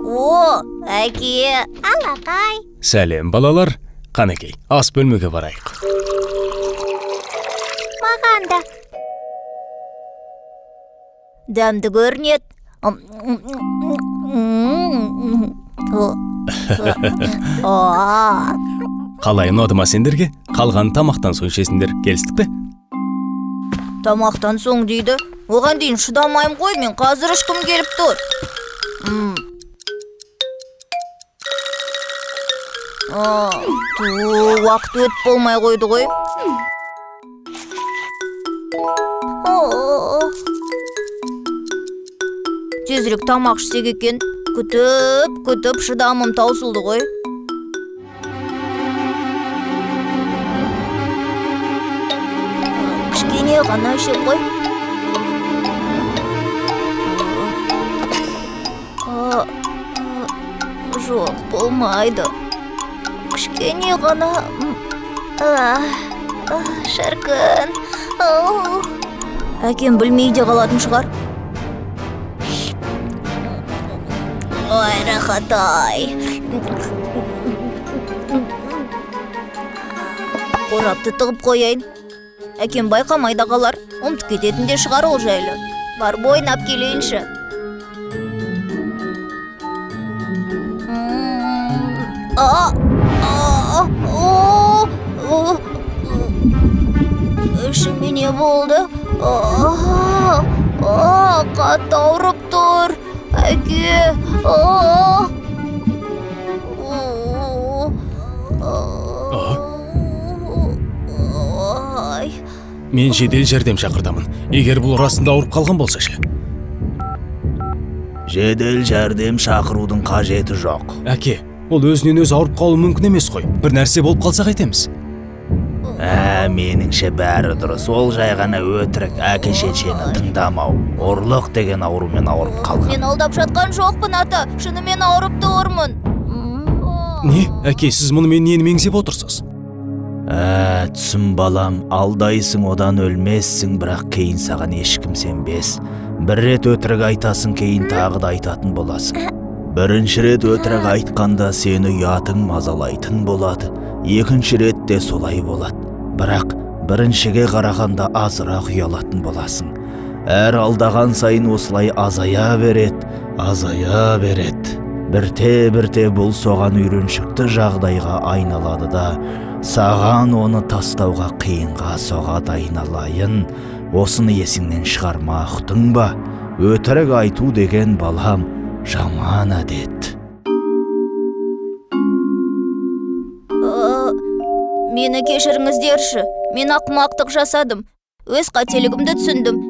О, әке! Алақай. Сәлем, балалар. Қанекей, ас бөлмеге барайық. Маған да. Дәмді көрінеді. А, Қалай, ұнады ма сендерге? Қалғанын тамақтан соң ішесіңдер, келістік пе? Тамақтан соң дейді. Оған дейін шыдамаймын ғой, мен қазір ішкім келіп тұр. М. А, ту, уақыт өтіп болмай қойды ғой. О, тезірек тамақ ішсек екен. Күтіп, күтіп шыдамым таусылды ғой. Кішкене ғана іше қой. А, а, жоқ, болмайды. Кішкене ғана. А, а, шіркін. Ау. Әкем білмей де қалатын шығар. Ой, рахат-ай. Қорапты тығып қояйын. Әкем байқамай да қалар. Ұмытып кететін де шығар ол жайлы. Барып ойнап келейінші. А, а, о, о, ішіме не болды? А, а, қатты ауырып тұр. Әке, а. О, А? Ай. Мен жедел жәрдем шақыртамын. Егер бұл расында ауырып қалған болса ше? Жедел жәрдем шақырудың қажеті жоқ. Әке, ол өзінен өзі ауырып қалуы мүмкін емес қой. Бір нәрсе болып қалса қайтеміз? Ә, меніңше бәрі дұрыс. Ол жай ғана өтірік, әке шешені тыңдамау. Ұрлық деген аурумен ауырып қалған. Мен алдап жатқан жоқпын, ата. Шынымен ауырып тұрмын. Не? Әке, сіз мұнымен нені меңзеп отырсыз? Ә, түсін балам, алдайсың, одан өлмессің, бірақ кейін саған ешкім сенбес. Бір рет өтірік айтасың, кейін тағы да айтатын боласың. Бірінші рет өтірік айтқанда сені ұятың мазалайтын болады. Екінші рет те солай болады. Бірақ біріншіге қарағанда азырақ ұялатын боласың. Әр алдаған сайын осылай азая береді, азая береді. Бірте-бірте бұл соған үйреншікті жағдайға айналады да, саған оны тастауға қиынға соғады, айналайын. Осыны есіңнен шығарма, ұқтың ба? Өтірік айту деген, балам, жаман әдет. Ә, мені кешіріңіздерші. Мен ақымақтық жасадым. Өз қателігімді түсіндім.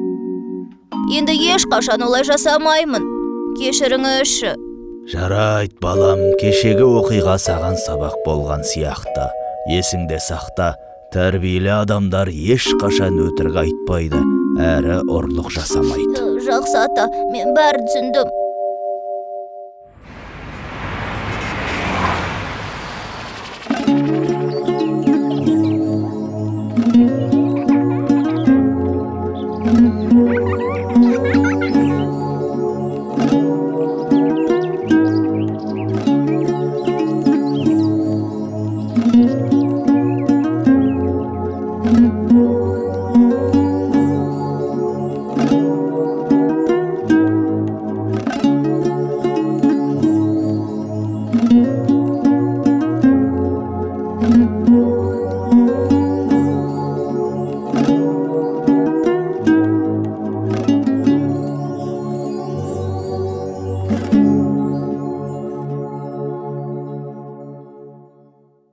Енді ешқашан олай жасамаймын. Кешіріңізші. Жарайды, балам, кешегі оқиға саған сабақ болған сияқты. Есіңде сақта, тәрбиелі адамдар ешқашан өтірік айтпайды, әрі ұрлық жасамайды. Жақсы, ата, мен бәрін түсіндім.